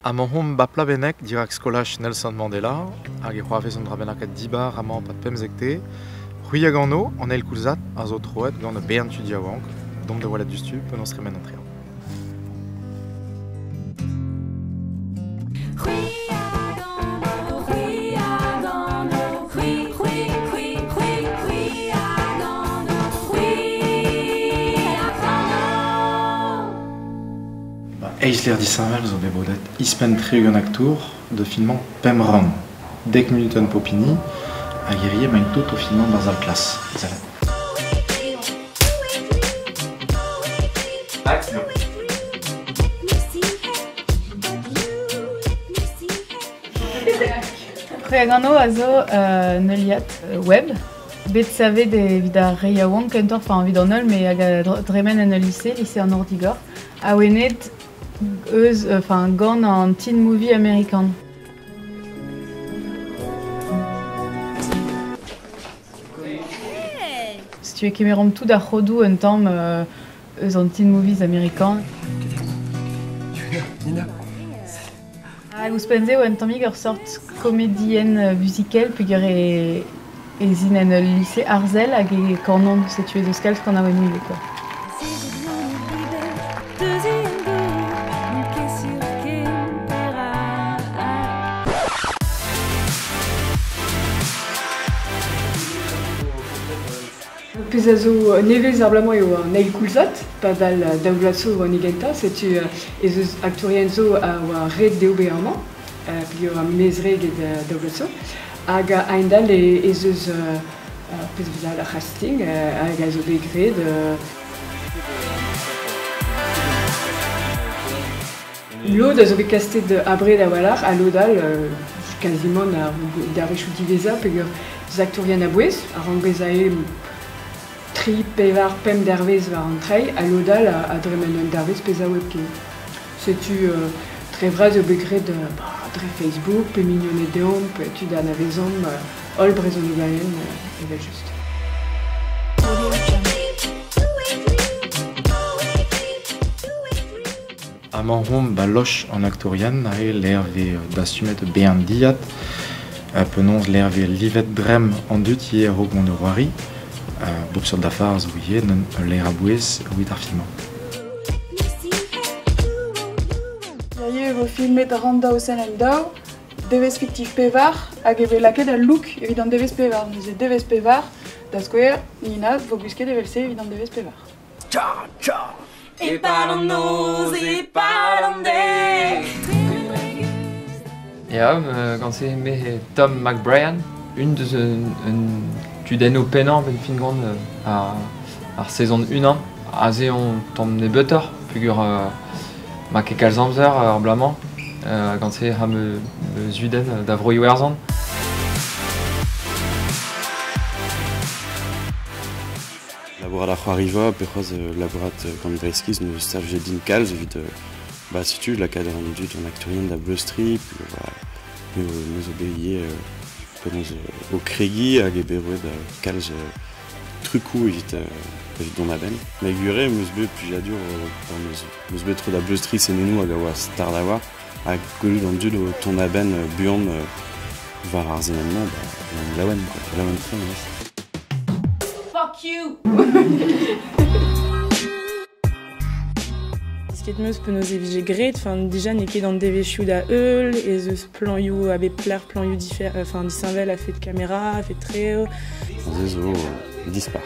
Amañ omp ba Plabenneg dirak skolaj Nelson Mandela hag e c'hoarvez un dra bennaket dibar amañ 'pad pemzek-te. C'hwi hag anv, an eil koulzad, a zo troet gant ur bern tud yaouank, dont da welet diouzhtu penaos tremen an traoù. Eizh levr disheñvel zo bet bodet ouzhpenn 60 aktour da filmañ pemp rann, dek munutenn pep hini, hag hiziv emaint tout o filmañ 'barzh ar klas. C'hwi hag anv a zo un heuliad web bet savet evit ar re yaouank kentoc'h, enfin evit an holl, mais hag a dremen en ul lise, lise an Nor-Digor, awenet eus, enfin gant an teen movie amerikan. Setu e kemeromp tout ar c'hodoù un tamm eus an teen movies amerikan. Hag ouzhpenn-se eo un tammig ur sort komedienn vuzikel peogwir ez int en ul lise arzel hag e kanont, setu ez eus kalz kanaouennoù ivez quoi. Pezh a zo nevez ar bloaz-mañ eo an eil koulzad, padal daou vloaz zo e oan e gentañ, setu ez eus aktourien zo a oa ret dezho bezañ amañ, peogwir oa mezre get daou vloaz zo. Hag a-hend-all ez eus pezh vez ar c'hasting hag a zo bet graet. Lod a zo bet kastet abred a-walc'h ha lod all kazimant ar dervezhioù diwezhañ peogwir eus aktourien a-bouez a rank bezañ eo tri, pevar, pemp dervezh war an treiñ ha lod all a dremen un dervezh pe zaou hepken. Setu dre vras eo bet graet dre Facebook pe mignoned deomp pe tud a anavezomp holl brezhonegerien evel-just. Amañ omp ba loch an aktourien aze lec'h 'vez dastumet bern dilhad, penaos lec'h 'vez livet dremm an dud ivez a-raok mont da c'hoari. Bep seurt dafar zo ivez ul lec'h a-bouez evit ar filmañ. Hiziv e vo filmet Randaou Senn daou, devezh fiktiv pevar, hag e vez lakaet al look evit an devezh pevar. Neuze devezh pevar, da skouer, Nina vo gwisket evel-se evit an devezh pevar. Tcha tcha E-pad an noz, e-pad an deiz. Ya, gant se me eo Tom McBrien, un deus un tudennoù pennañ benn fin gant ar sezon unan. Aze on tamm nebeutoc'h peogwir ma ket kalz amzer ar bloaz-mañ. Gant se ha ma zudenn da Vro-Iwerzhon. Labourat ar c'hoariva pe c'hoazh labourat gant Breizhkiz ne servije din kalz evit bah setu lakaat an dud an aktourien da bleustriñ puis me zo bet ivez penaos o kregiñ hag eo bet roet kalz trukoù evit evit dont a-benn. Met gwir eo em eus bet plijadur em eus bet tro da bleustriñ senennoù hag a oa start a-walc'h ha gwelout an dud o tont a-benn buan war ar senenn-mañ bah laouen quoi, laouen-tre memes. Fuck you! Desket 'm eus penaos e vije graet, enfin déjà n'eo ket an devezhioù da heul, ez eus plañioù a bep lec'h, plañioù enfin disheñvel a-fet kamera, a-fet treo. Se zo dispar.